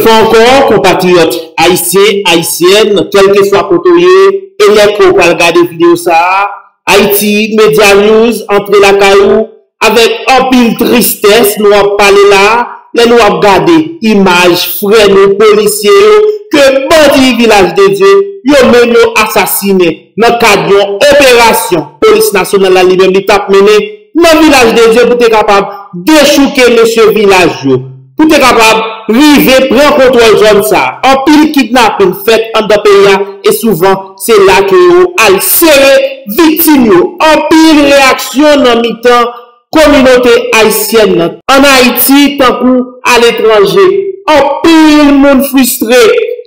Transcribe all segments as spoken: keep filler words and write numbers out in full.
Ankò, konpatriyòt ayisyen, ayisyèn, kèlkeswa kote w ye, e lè ke w pral gade videyo sa a, Haiti Media News antre lakay ou avèk anpil tristès. Nou ap pale la a, lè nou ap gade imaj frè nou polisye yo ke bandi Vilaj de Dye yo menm yo asasinen nan kad yon operasyon polis nasyonal la li menm li t ap mennen nan Vilaj de Dye pou te kapab dechouke mesye vilaj yo, pou te kapab rive pran kontwòl zòn sa a. Anpil kidnapin fèt anndan peyi a e souvan se la ke yo al sere viktim yo. Anpil reyaksyon nan mitan kominote ayisyèn nan, ann Ayiti tankou aletranje. Anpil moun fristre,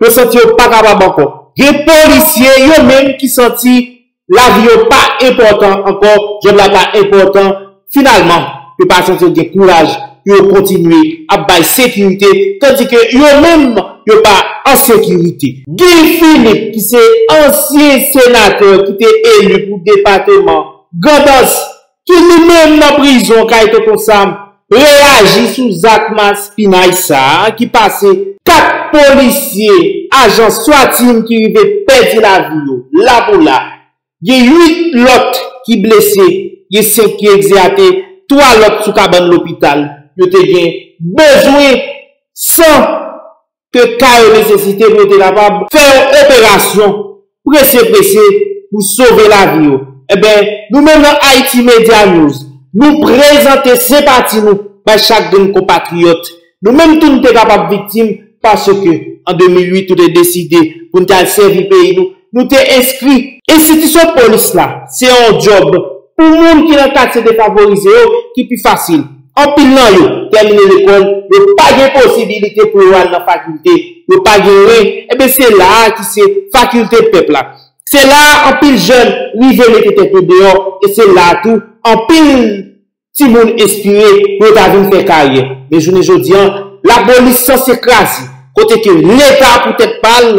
yo santi yo pa kapab ankò. Gen polisye yo menm ki santi lavi yo pa enpòtan ankò, djòb la pa enpòtan. Finalman, yo pa santi yo gen kouraj pou yo kontinye ap bay sekirite, tandike yo menm yo pa an sekirite. Guy Philippe, ki se ansyen senatè ki te eli pou depatman Grandans, ki li menm nan prizon kay Tonton Sam, reyaji sou zak maspinay sa a ki pase kat polisye, ajan swatim ki rive pèdi lavi yo la pou la. Gen uit lòt ki blese, gen senk ki egzeyate, twa lòt sou kabann lopital. Yo te gen bezwen san ke ka yo nesesite pou yo te kapab fè yon operasyon prese prese pou sove lavi yo. Enben, nou menm nan Haiti Media News, nou prezante senpati nou bay chak grenn konpatriyòt. Nou menm tou nou te kapab viktim paske an de mil uit nou te deside pou n te al sèvi peyi nou. Nou te enskri enstitisyon polis la, se yon djòb pou moun ki nan katye defavorize yo ki pi fasil. Anpil nan yo tèmine lekòl, yo pa gen posibilite pou yo al nan fakilte, yo pa gen ren. Enben se la a ki se fakilte pèp la. Se la a anpil jèn rive mete tèt yo deyò, e se la a tou anpil timoun enspire pou yo ta vin fè karyè. Men jounen jodi a, lapolis sanse kraze, kote ke Leta pou tèt pa l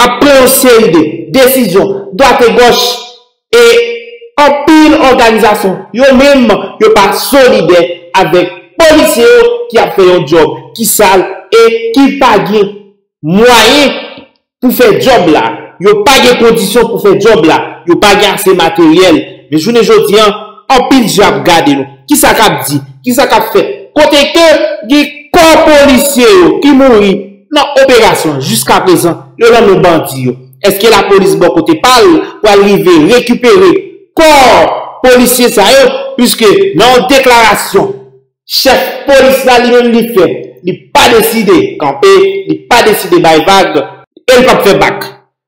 ap pran yon seri de desizyon dwategòch, e anpil òganizasyon yo menm yo pa solidè avèk polisye yo ki ap fè yon djòb ki sal e ki pa gen mwayen pou fè djòb la. Yo pa gen kondisyon pou fè djòb la. Yo pa gen ase materyèl. Men jounen jodi a, anpil je ap gade nou. Kisa k ap di? Kisa k ap fèt? Kote ke gen kò polisye yo ki mouri nan operasyon jiskaprezan yo nan men bandi yo? Èske lapolis bò kote pa l pral rive rekipere kò polisye sa yo? Piske nan yon deklarasyon chèf polis la li menm li fè, li pa deside kanpe, li pa deside bay vag, e li p ap fè bak.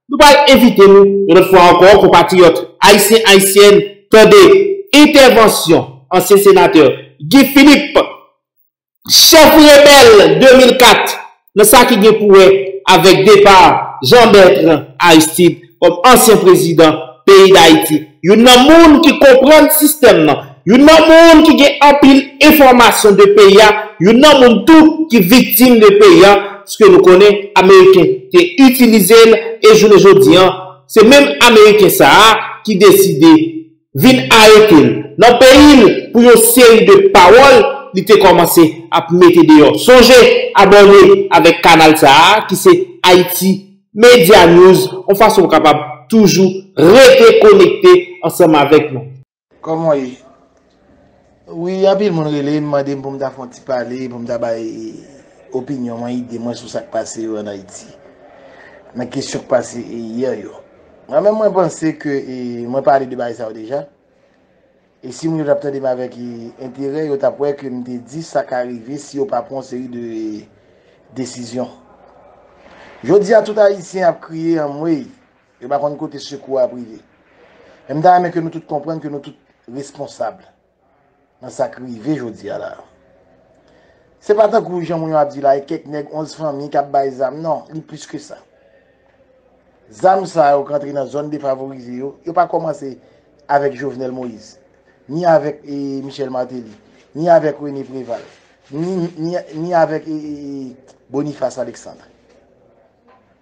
Nou pral envite nou, yon lòt fwa ankò, konpatriyòt ayisyen, ayisyèn, tande entèvansyon ansyen senatè Guy Philippe, chèf rebèl de mil kat, nan sa ki gen pou wè avèk depa Jean Bertrand Aristide kòm ansyen prezidan peyi Dayiti. Youn nan moun ki konprann sistèm nan, youn nan moun ki gen anpil enfòmasyon de peyi a, youn nan moun tou ki viktim de peyi a, paske nou konnen Ameriken te itilize l, e jounen jodi a, se menm Ameriken sa a ki deside vin arete l nan peyi l pou yon seri de pawòl li te kòmanse ap mete deyò. Sonje abòne avèk kanal sa a ki se Haiti Media News, yon fason w kapab toujou rete konekte ansanm avèk nou. Kòman w ye? Wi, anpil moun rele m, mande m pou m ta fè yon ti pale, pou m ta bay opinyon mwen, ide mwen sou sa k pase yo ann Ayiti. Nan kesyon k pase yè yo. Mwen menm, mwen panse ke, e, mwen pale de bagay sa yo deja. E si moun yo t ap tande m avèk, e, enterè, yo t ap wè ke m te di sa ka rive si yo pa pran yon seri de, e, desizyon. Jodi a, tout Ayisyen ap kriye anmwey. Yo pa konn kote sekou a ap rive. Men m ta renmen ke nou tout konprann ke nou tout responsab nan sa k rive jodi a la. Se pa tankou jan moun yo ap di la, e kèk nèg onz fanmi k ap bay zam. Non, li plis ke sa. Zam sa yo k antre nan zòn defavorize yo, yo pa kòmanse avèk Jovenel Moïse, ni avèk, e, Michel Martelly, ni avèk René Préval, ni, ni, ni avèk, e, e, e, Boniface Alexandre.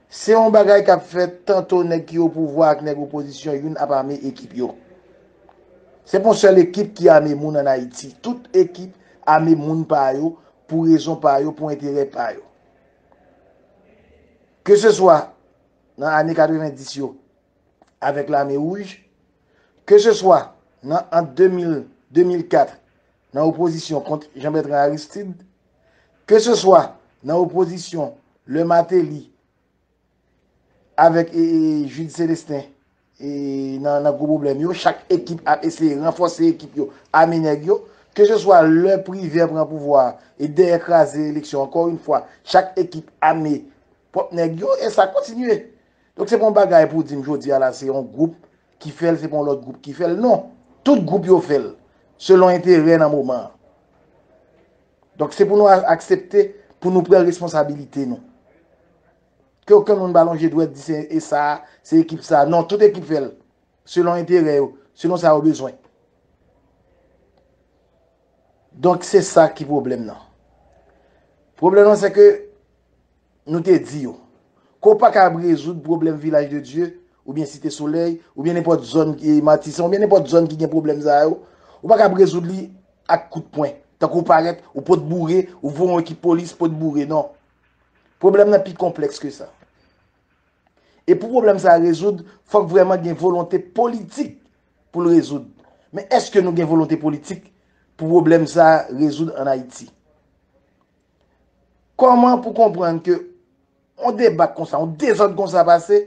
Se yon bagay k ap fèt tanto nèg ki opouvwa ak nèg opozisyon youn ap ame ekip yo. Se pa yon sèl ekip ki ame moun ann Ayiti. Tout ekip ame moun pa yo pou rezon pa yo, pou enterè pa yo. Ke se swa nan ane katrevenndis yo avèk Lame Wouj, ke se swa nan ant de mil, de mil kat, nan opozisyon kont Jean Bertrand Aristide, ke se swa nan opozisyon lè Martelly avèk e, e, Jude Célestin e, nan, nan gwo pwoblèm yo, chak ekip ap eseye ranfòse ekip yo, ame nèg yo, ke se swa lè Privè pran pouvwa a e dèyè kraze eleksyon, ankò yon fwa, chak ekip ame pwòp nèg yo, e sa kontinye. Donk, se pa yon bagay pou di m jodi a la, se yon gwoup ki fè l, se pa yon lòt gwoup ki fè l. Non. Tout gwoup yo fè l, selon enterè nan moman an. Donk, se pou nou a- aksepte, pou nou pran responsabilite nou. Ke okenn moun pa lonje dwèt di se e sa, se ekip sa. Non, tout ekip fè l, selon enterè yo, selon sa yo bezwen. Donk, se sa ki pwoblèm nan. Pwoblèm nan, se ke nou te di yo, ke w pa kab rezoud pwoblèm Vilaj de Dye, oubyen Site Solèy, oubyen nenpòt zòn ki Matisan, oubyen nenpòt zòn ki gen pwoblèm sa yo, ou pa kab rezoud li ak kout pwen. Tankou w parèt, ou pot boure, ou voye yon ekip polis, pot boure, non. Pwoblèm nan pi konplèks ke sa. E pou pwoblèm sa a rezoud, fòk vrèman gen volonte politik pou l rezoud. Men èske nou gen volonte politik pou pwoblèm sa a rezoud ann Ayiti? Kòman pou konprann ke yon debak konsa, yon dezòd konsa pase,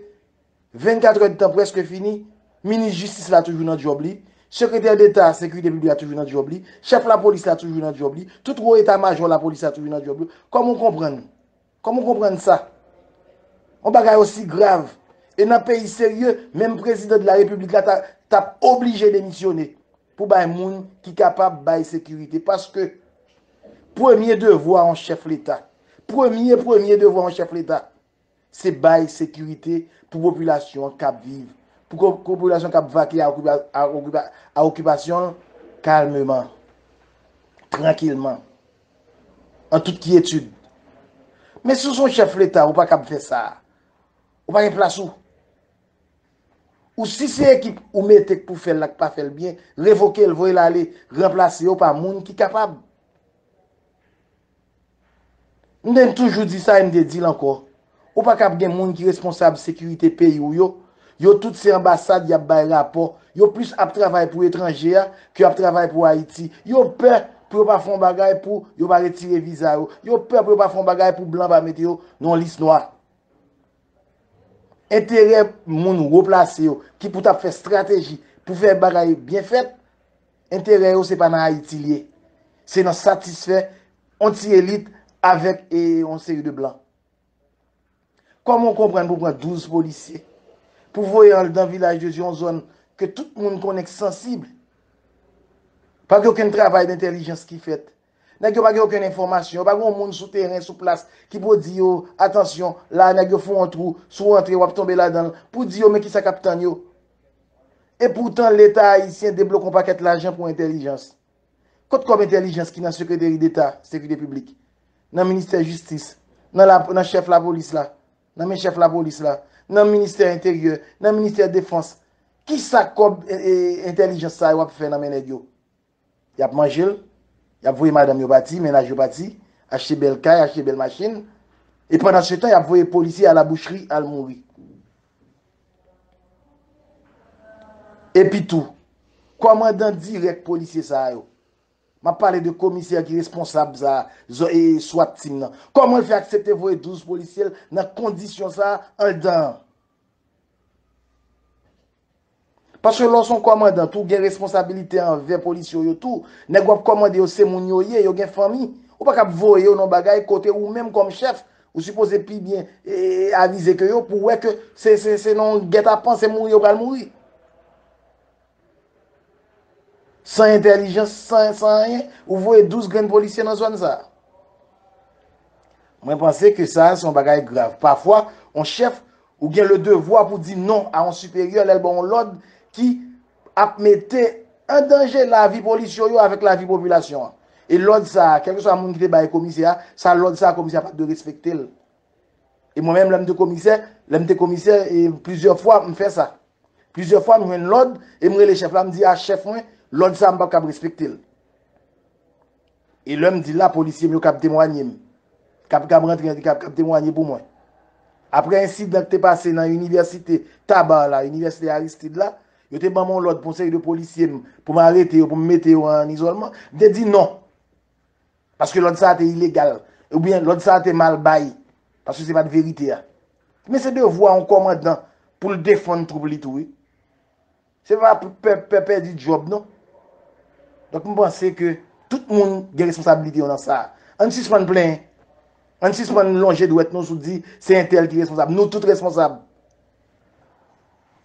vennkat èdtan prèske fini, minis jistis la toujou nan djòb li, sekretè deta sekirite piblik la toujou nan djòb li, chèf lapolis la toujou nan djòb li, tout wo eta majò lapolis la toujou nan djòb yo? Kòman w konprann? Kòman w konprann sa? Yon bagay osi grav. E nan peyi serye, menm prezidan de la repiblik la ta, t ap oblije demisyone pou bay moun ki kapab bay sekirite. Paske premye devwa yon chèf leta, premye, premye devwa yon chèf leta, se bay sekirite pou popilasyon an k ap viv, pou ko- popilasyon k ap vake a okipa- a okipa- a okipasyon l kalmeman, trankilman, an tout kyetid. Men si w se yon chèf leta, ou pa kab fè sa. Ou pa gen plas ou. Ou si se ekip ou mete k pou fè l la k pa fè l byen, revoke l, voye l ale, ranplase yo pa moun ki kapab. M te toujou di sa e m te di l ankò. Ou pa kab gen moun ki responsab sekirite peyi w yo. Yo tout se anbasad y ap bay rapò. Yo plis ap travay pou etranje a ke ap travay pou Ayiti. Yo pè pou yo pa fè yon bagay pou yo pa retire viza yo. Yo pè pou yo pa fè yon bagay pou blan pa mete yo nan yon lis nwa. Enterè moun wo plase yo ki pou t ap fè estrateji pou fè bagay byen fèt, enterè yo se pa nan Ayiti l ye. Se nan satisfè yon ti elit avèk e, yon seri de blan. Kòman w konprann pou pran douz polisye, pou voye andan Vilaj de Dye, yon zòn ke tout moun konnen k sansib? Pa gen okenn travay dentèlijans ki fèt. Nèg yo pa gen okenn enfòmasyon, yo pa gen yon moun sou teren, sou plas, ki pou di yo, atansyon, la nèg yo fè yon twou, si w rantre, w ap tonbe ladan l, pou di yo, men kisa k ap tann yo. Epoutan, Leta ayisyen debloke yon pakèt lajan pou entèlijans. Kot kòb entèlijans ki nan Sekreteri Deta Sekirite Piblik, nan Ministè Jistis, nan la, nan chèf lapolis la, nan men chèf lapolis la, nan Ministè Enteryè, nan Ministè Defans? Kisa kòb e, e, entèlijans sa yo ap fè nan men nèg yo? Y ap manje l, y ap voye madanm yo pati, mennaj yo pati, achte bèl kay, achte bèl machin. E pandan se tan, y ap voye polisye a la boucherie al mouri. Epi tou, kòmandan dirèk polisye sa yo, m ap pale de komisè ki responsab sa, zo- e, swat team nan. Kòman l fè aksepte voye douz polisye l nan kondisyon sa anndan an? Paske lè w se yon kòmandan tou, w gen responsabilite anvè polisye w yo tou. Nèg w ap kòmande yo se moun yo ye, yo gen fanmi. Ou pa kab voye yo nan bagay kote ou menm kòm chèf, ou sipoze pi byen e, e, avize ke yo pou wè ke se, se, se nan yon gètapan, se mouri yo pral mouri. San entèlijans, san, san anyen, ou voye douz grenn polisye nan zòn sa. Mwen panse ke sa, se yon bagay grav. Pafwa, yon chèf, ou gen le devwa pou di non a yon siperyè lè l ba w yon lòd ki ap mete an danje lavi polisye w yo avèk lavi popilasyon an. E lòd sa a, kèlkeswa moun ki te bay komisè a, sa lòd sa a, komisè a pa t dwe respekte l. E mwen menm, lè m te komisè, lè m te komisè, e plizyè fwa, m fè sa. Plizyè fwa, m jwenn lòd, e m rele chèf la, m di, a, chèf mwen, lòd sa a, m p ap kab respekte l. E lè m di l la, polisye m yo kab temwanye m. Kab, kab rantre, kab, kab temwanye pou mwen. Apre ensidan ki te pase nan inivèsite Taba la, inivèsite Aristide la, yo te ban m yon lòd pou yon seri de polisye m, pou m arete yo, pou m mete yo an izòlman. M te di non. Paske lòd sa a te ilegal. Oubyen lòd sa a te mal bay. Paske se pa t verite a. Men se devwa yon kòmandan pou l defann twoup li tou, wi. Se pa pou pè, pè pèdi djòb, non. Donk, m panse ke tout moun gen responsablite yo nan sa. Ann sispann plenyen. Ann sispann lonje dwèt nou sou di se entèl ki responsab. Nou tout responsab.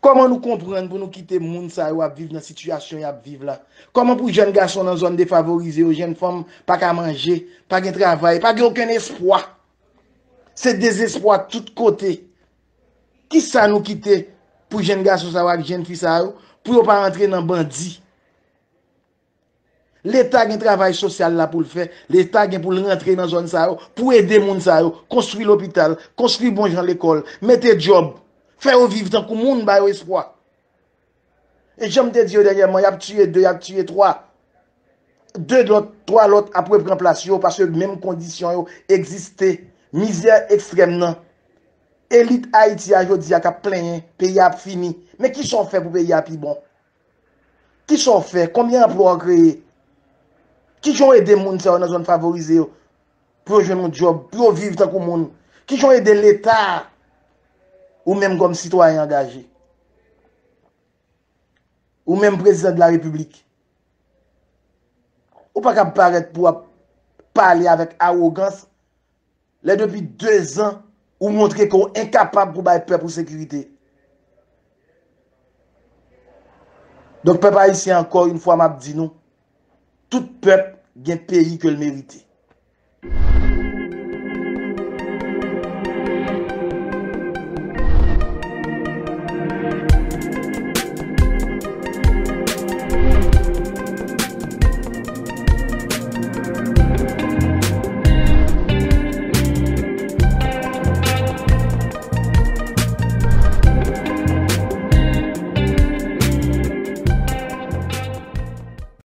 Kòman nou konprann pou nou kite moun sa yo ap viv nan sitiyasyon y ap viv la? Kòman pou jèn gason nan zòn defavorize yo, jèn fanm pa ka manje, pa gen travay, pa gen okenn espwa? Se dezespwa tout kote. Kisa nou kite pou jèn gason sa yo ak jèn fi sa yo, pou yo pa rantre nan bandi? Leta gen travay sosyal la pou l fè, Leta gen pou l rantre nan zòn sa yo, pou ede moun sa yo, konstwi lopital, konstwi bon jan lekòl, mete djòb, fè yo viv tankou moun, ba yo espwa. E jan m te di yo dènyèman, y ap tiye de, y ap tiye twa. De lòt, twa lòt ap repran plas yo, paske menm kondisyon yo egziste. Mizè ekstrèm nan. Elit Ayiti a jodi a k ap plenyen, peyi a ap fini. Men kisa w fè pou peyi a pi bon? Kisa w fè? Konbyen anplwa w kreye? Kijan w ede moun sa yo nan zòn favorize yo pou yo jwenn yon djòb, pou yo viv tankou moun? Kijan w ede Leta, ou menm kòm sitwayen angaje? Ou menm prezidan de la repiblik, ou pa ka parèt pou w ap pale avèk awogans lè depi dezan ou montre ke w enkapab pou bay pèp ou sekirite. Donk, pèp ayisyen, ankò yon fwa, m ap di nou, tout pèp gen peyi ke l merite.